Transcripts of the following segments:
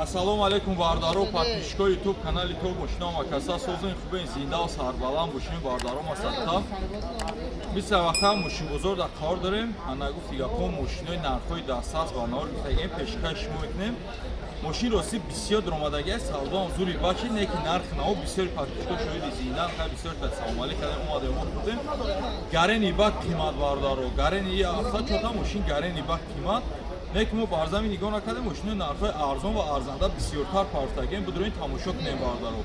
Ассалому алайкум, бародаро, подписчикои YouTube канали То Мошино Макаса. Созин, хубен, зинда ва сарбаланд бошем, бародаро. Масалан, биса вақта мошинбозор дар қарор дорем. Ана гуфти гапо, мошинои нархҳои дастрас ба навор гуфтагем, пешкаш шумо мекунем. Мошин ростӣ бисёр даромадаги аст, савдоам зури бачи, не ки нархи наво. Бисёри подписчико шоҳиди зиндан, хай бисёр та салом алейк кардем, омадем, мо хурдем. Гарени бак қимат, бародаро, гарени ҳафта чота мошин гарени бак қимат. Не ки мо бар замин нигоҳ накардем, мошинои нархҳои арзон ва арзанда бисёртар партагем. Бидурем, тамошо кунем, бародаро.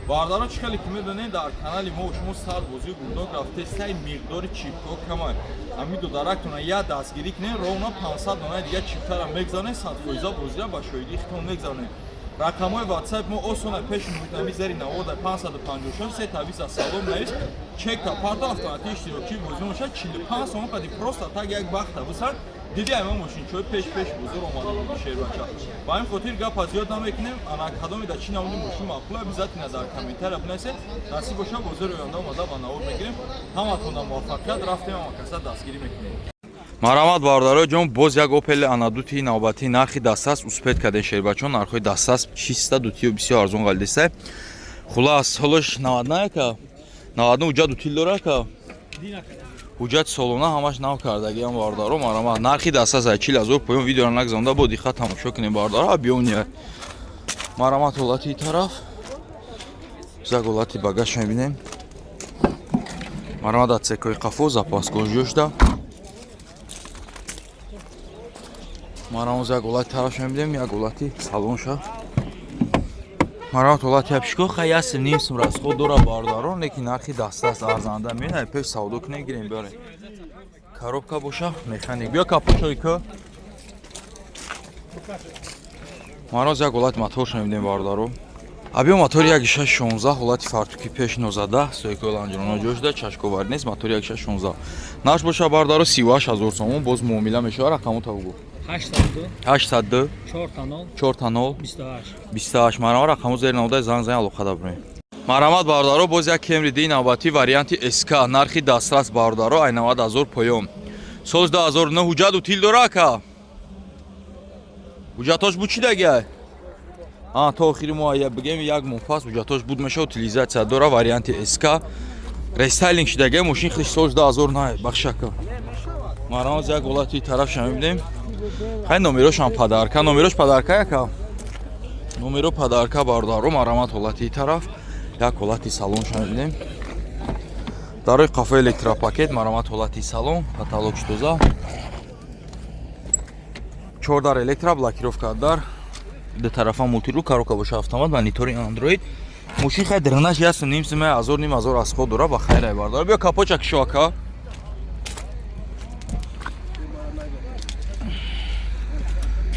Бародаро, чӣ хеле ки медонем, дар канали мо шумо сар бозию бурдок рафте, сай миқдори чипҳо камай. Ҳами додарактона як дастгирӣ кунем, ровно 500 донаи дига чиптара мегзанем, 100% бозира ба шоҳидии хитон мегзанем. Рақамҳои WhatsApp мо осона пеши муҳитами зери навода 556 се тависа салом навис, чекта парто, автоматӣ иштирокчии бозӣ мошад. 45 сомон қади просто так як бахта бисар. Диди, ама мошинчои пеш пеш бозор омада буди, шербача. Ба ин хотир гапа зиёд намекунем. Ана кадоме да чӣ намуди мошин маъқула, обязательно дар комментария бинависед. Насиб боша, бозори оянда омада ба навор мегирем. Ҳаматонда муваффақият. Рафтем, ама каса дастгирӣ мекунем. Марҳамат, бародаро ҷон, боз як Опел ана дутии навбатӣ, нархи дастрас успеть кардем, шербачон, нархҳои дастрас чиста дутиё бисёр арзон ғалидеста. Хулас, ҳолош 99 ака, 99 ҳуҷҷат утил дора ака, ҳуҷҷати солона ҳамаш нав кардагиам, бародаро. Марҳамат, нархи дастрас ай 40 000 поён. Видеоро нагзаронда бо диққат тамошо кунем, бародаро, абёния. Марҳамат, ҳолати тараф зак, ҳолати багаж мебинем. Марҳамат, отсекои қафо запаскош ҷошта. Марҳамат, як ҳолати тараф мебинем, як ҳолати салонша. Марҳамат, ҳолати апшико хай ясим нимсим расход дора, бародарон, лекин нархи дастрас арзанда. Мебинай, пеш савдо кунем, гирем, биёрем. Коробка боша механик. Биё, капочои ка. Марҳамат, як ҳолати моторша мебинем, бародаро. Абиё, мотори 1.6 16, ҳолати фартуки пеш нозада, стойкои лонжероно ҷо шуда, чашковарӣ нест, мотори 1.6 16. Нарх боша, бародаро, 38 000 сомон, боз муомила мешавад. Рақамо тавгу. 802. 802. 4 0. 4 0. 28. 28. Марҳамат, рақамо зери наводаи, занг зани, алоқада бирем. Марҳамат, бародаро, боз як Кемри ди навбатӣ, варианти СК, нархи дастрас, бародаро, ай 90 000 поён. Соли 2009, ҳуҷҷат утил дора ака, ҳуҷҷатош буд чӣ дагиай? А то охири моҳ я бигем, як моҳ пас ҳуҷҷатош буд меша, утилизация дора, варианти СК, рестайлинг шидагиай мошин хиш, соли 2009. Бахшака. Марҳамат, як ҳолати тарафша мебинем. Хай, номерошам подарка, номерош подарка яка, номеро подарка, бародаро. Марҳамат, ҳолати тараф, як ҳолати салонша мебинем. Дарои қафо электропакет. Марҳамат, ҳолати салон, потолок тоза, чордар электро, блокировка дар ду тарафа, мультируль, коробка боша автомат, монитори Android. Мошин хай дрнаш ясу ним сима ҳазор ним ҳазор аз худ дора, ба хайрай, бардар. Биё, капоча кишо, ака.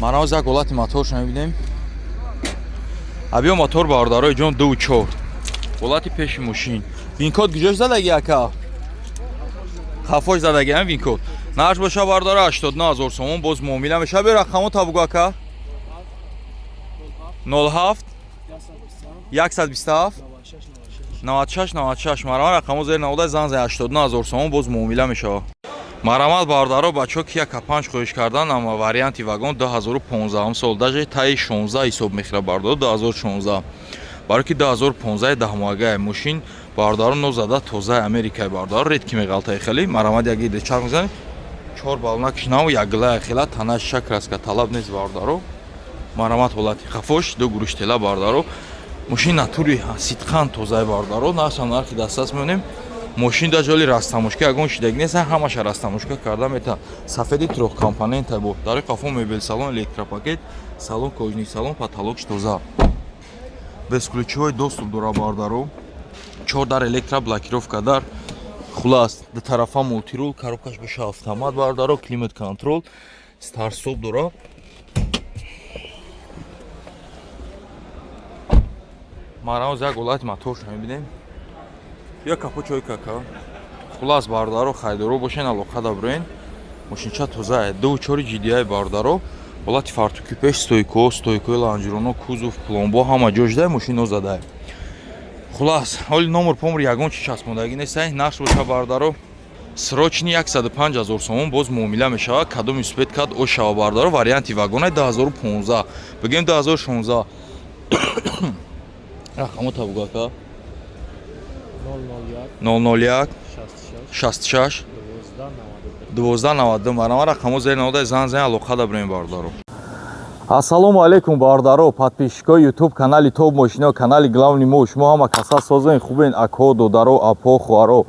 Марҳамат, як ҳолати моторша мебинем. Абиё, мотор, бародарои ҷон, 2.4. Ҳолати пеши мошин, винкод куҷош задаги ака? Хафош задаги ам винкод. Нарх боша, бародаро, 89 000 сомон, боз муомила меша. Биё, рақамо табугу, ака. 07 127 96 96. Марҳамат, рақамо зери навода, занг зани, 89 000 сомон, боз муомила мешавад. Марҳамат, бародаро, бачаҳо ки як панҷ хоҳиш кардан, ама варианти вагон, 2015 сол, даже таи 16 ҳисоб мехӯра, бародаро, 2016, барои ки 2015 даҳмоҳагай мошин, бародаро, нозада, тозаи Америкаи, бародаро, редки меғалтаи хеле. Марҳамат, як иде чарх мезанем, чор балонакш нав, якгилая хела, танаш шакраска талаб нест, бародаро. Марҳамат, ҳолати хафош ду гурӯш тела, бародаро, мошин натури сидқан тозаи, бародаро. Нархам нархи дастрас меонем. Мошин да ҷоли растамошка ягон шидаги нест, ҳамаша растамошка карда мета. Сафеди трехкомпонента бо дарои қафо мебел салон, электропакет салон, кожаный салон, потолокш тоза, бесключевой доступ дора, бародаро, чор дар электро, блокировка дар. Хулас, ду тарафа мультируль, коробкаш боша автомат, бародаро, климат контрол, старт-стоп дора. Марҳамат, як ҳолати моторша мебинем. Ё капочои кака. Хулас, бародаро, харидоро бошен, алоқа даброен. Мошинча тозае, 2.4 GDI, бародаро. Ҳолати фартуки пеш, стойко, стойкои лонжероно, кузов, пломбо ҳама ҷо шудае, мошин нозадае. Хулас, ҳоли номер помр ягон чи часпондагӣ нестай. Нарх боша, бародаро, Срочный 105 ҳазор сомон, боз муомила мешавад. Кадом успеть кард, о шава, бардаро. Варианти вагонай 2015, бигем 2016. Рақамо табугака. 001 001 66 66 12 92. 12 92. Марама, рақамо зери наводаи, зан зан, алоқа дабрем, бардаро. Ассалому алайкум, бардаро, подписчикои ютуб канали Топ Мошино, канали главный мо. Шумо ҳама каса созен, хубен, ако, додаро, апо, хуаро,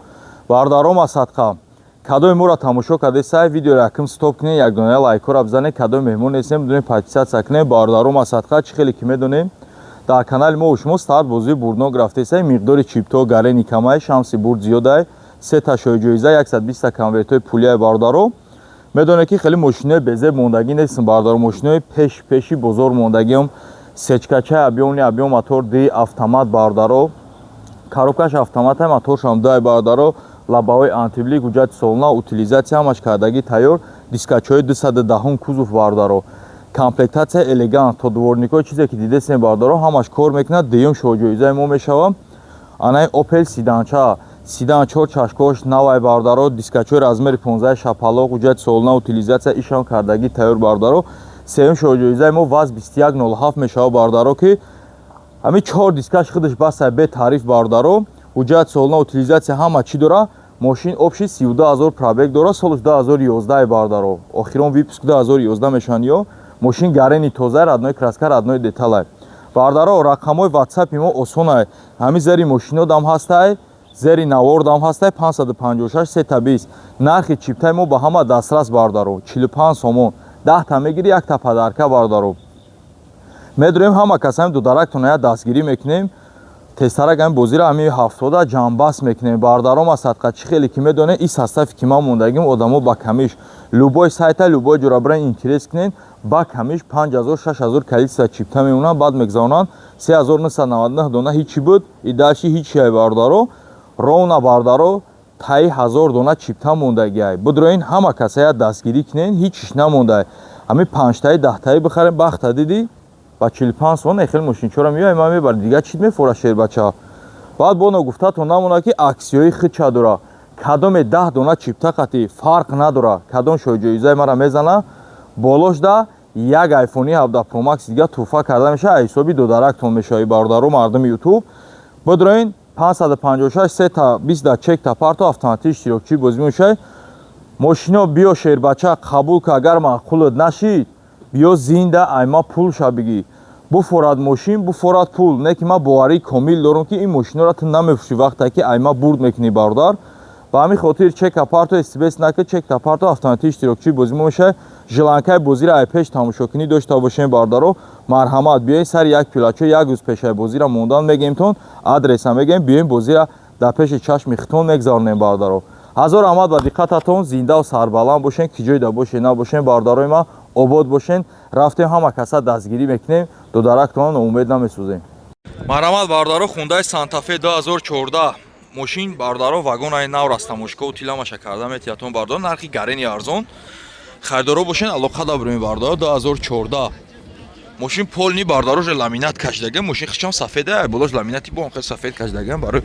бардаро? Масадқа кадои моро тамошо кардесай, видеоро якм стоп кунед, якдона лайкҳоро бизанед. Кадои меҳмон нестем, бидонед, подписаться кунед. Бардаро, масадқа чӣ хеле ки медонем, дар канали мо шумо старт бозии бурднок рафтесай. Миқдори чипто гарени камай, шанси бурд зиёдай. Сета шоҳиҷоиза, 120 конвертҳои пулияй. Бардаро, медонед, ки хеле мошинои безеб мондагӣ нестм, бардаро. Мошинои пеш пеши бозор мондагиам. Сечкачай объёмный, объём мотор ди автомат, бардаро. Коробкаш автомата, моторшам дай, бардаро. Лабаҳои антиблик, ҳуҷҷати солона, утилизация, ҳамаш кардагӣ тайёр. Дискачҳои 210 кузов, бардаро. Комплектация элегант, то дворникҳои, чизе ки дидесем, бардаро, ҳамаш кор мекунад. Дуюм шоҳҷоизаи мо мешавад анаи Опел седанча. Седан, чор чашкош навай, бардаро. Дискачҳои размери 15, шапалоқ, ҳуҷҷати солона, утилизация, ишам кардагӣ тайёр, бардаро. Сеюм шоҳҷоизаи мо ВАЗ 2107 мешавад, бардаро, ки ҳамин чор дискаш худаш басай, бетариф, бардаро. Ҳуҷҷати солона, утилизация, ҳама чӣ дора. Мошин общий 32 ҳазор пробег дора, солаш 2011, бардаро. Охирон выпуск 2011 мешаванд. Ё мошин гарени тоза, родной краска, родной деталай. Бардаро, рақамҳои ватсапи мо осонай, ҳамин зери мошино дам ҳастай, зери навор дам ҳастай: 556 сета 20. Нархи чиптаи мо ба ҳама дастрас, бардаро, 45 сомон. 10-та мегири, якта подарка, бардаро. Медурем, ҳама кас ҳами дударактона я дастгирӣ мекунем. Тезтарак ҳами бозиро ҳами 70 ҷамъбаст мекунем. Бардаром, аз садқа, чӣ хеле ки медонем, и составе ки ман мондагим, одамо ба камиш любой сайта, любой ҷора бирен, интерес кунен, ба камиш 5000, 6000 количество чипта мемонанд, баъд мегзаронанд. 3999 дона ҳичи буд и дальше ҳичи ай, бардаро. Ровно, бардаро, таи 1000 дона чипта мондагиай. Бидроин, ҳама касая дастгирӣ кунен, ҳичиш намондай. Ҳами панҷтаи, 10-таи бихарем, бахта дидӣ, ба 45 сомон эхел мошинчора меояй, ман мебарам. Дигар чӣ мефора, шербача? Баъд боно гуфтатон намонад, ки аксиёи худча дора. Кадоме 10 дона чипта қати, фарқ надора, кадом шоҳиҷоизаи мара мезана, болошда як айфони 17 Pro Max дига туҳфа карда мешавад, ҳисоби додарактон мешавад. Бародаро, мардуми ютуб, бидроин, 556 сета 20 да чек та парто, автоматӣ иштирокчии бозӣ мешавад. Мошино биё, шербача, қабул ка. Агар маъқулат нашид, биё, зинда айма пулша бигӣ. Буфорад мошин, буфорад пул, не ки ман боварии комил дорам, ки ин мошинора ту намефурӯшӣ, вақте ки айма бурд мекунӣ, бародар. Ба ҳамин хотир чека парто, стресс нака, чекта парто, автоматӣ иштирокчии бозӣ мо мешавад. Желанкаи бозиро ай пеш тамошокунӣ дошта бошем, бародаро. Марҳамат, биёед сари як пилачо, як рӯз пешаи бозиро мондан мегемтон, адреса мегем, биёем, бозиро дар пеши чашми хитон мегзаронем. Бародаро, ҳазор раҳмат ба диққататон. Зиндаву сарбаланд бошен, ки ҷойда бошед, набошен, бародарои ман, обод бошен. Рафтем, ҳама каса дастгирӣ мекунем, додарактона ноумед намесӯзем. Марҳамат, бародаро, Хундай Сантафе 2014. Мошин, бародаро, вагонаи нав растамошка, утиламаша карда метиятон, бародаро. Нархи гарени арзон. Харидоро бошен, алоқа дабурем, бародаро. 2014 мошин полный, бародаро, же ламинат кашидаган. Мошин хичам сафеда, болош ламинати бо хел сафед кашидаган, барои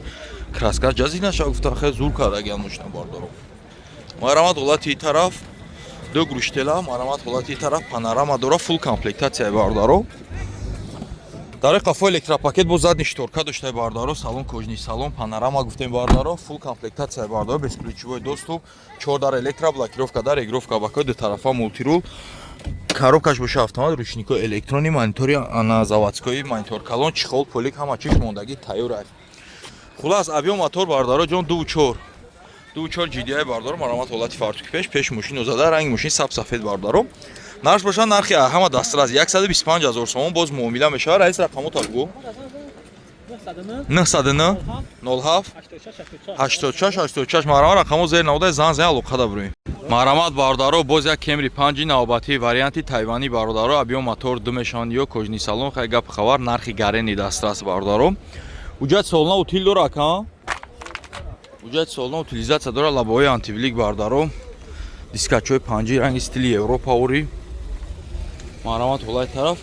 краска ҷази наша гуфта, хел зур кардаган мошина, бародаро. Марҳамат, ҳолати тараф ду груштела. Марҳамат, ҳолати тараф панорама дора, фулл комплектация, бародаро. Дар қафо электропакет, бо задний шторка доштай, бародаро. Салон кожаный салон, панорама гуфтем, бародаро, фулл комплектация, бародаро. Бесключевой доступ, чор дар электроблокировка, дар регулировка бакои ду тарафа, мультируль, коробкаш боша автомат, ручнико электронный, монитори ана заводской, монитор калон, чехол, полик, ҳама чиз мондагӣ тайёр аст. Хулас, объём мотор, бародаро ҷон, 2.4, 2.4 GDI, бародаро. Марҳамат, ҳолати фартуки пеш. Пеш мошин зада, ранги мошин саб сафед, бародаро. Нарх боша, нархи ҳама дастрас, 125 ҳазор сомон, боз муомила мешавад. Раис, рақамота бигӯ. 909 07 86 86. Марҳамат, рақамо зери наводаи, зан зан, алоқа дабурем. Марҳамат, бародаро, боз як Кемри панҷи навбатӣ, варианти тайванӣ, бародаро. Объём мотор ду мешаванд ё кожаный салон. Хай, гап хабар, нархи гарени дастрас, бародаро. Ҳуҷҷати солона, утил дора, ака, ҳуҷҷати солона, утилизация дора, лабоҳои антиблик, бародаро. Дискачҳои панҷи, ранги стили Европа ори. Марҳамат, ҳолати тараф.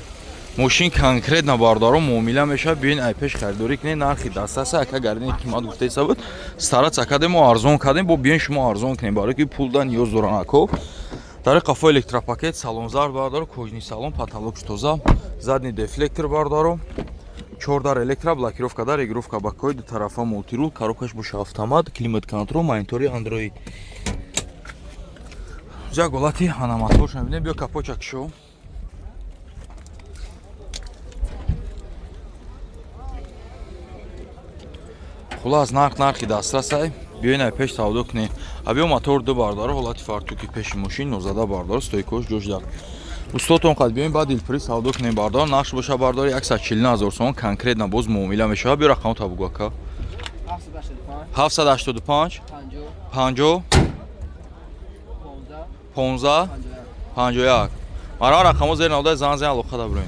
Мошин конкретно, бародаро, муомила мешавад. Биёин, ай пеш харидорӣ кунед, нархи дастраса. Ака гардини қимат гуфтаиса буд, стараться кардем, мо арзон кардем, бо биёин, шумо арзон кунем, барое ки пул да ниёз доран ако. Дар қафо электропакет, салон зард, бародаро, кожаный салон, потолок тоза, задний дефлектор, бародаро, чордар электро, блокировка дар, регулировка боковой, ду тарафа мультируль, коробкаш боша автомат, климат контроль, монитори андроид. Як ҳолати ана моторша мебинем. Биё, капоча кушо. Хулас, нарх нархи дастрасай. Биёин, ай пеш савдо кунем. А биё, мотор ду, бардаро, ҳолати фартуки пеши мошин нозада, бардаро, стойкош ҷош дар устодтон қад. Биёин, баъд дилпурӣ савдо кунем, бардаро. Нарх боша, бардаро, 149 ҳазор сомон, конкретно боз муомила мешавад. Биё, рақамото бугу, ака. 785 785 50 50 15 15 51. Мара рақамо зер навода, зан зан, алоқа да бироем.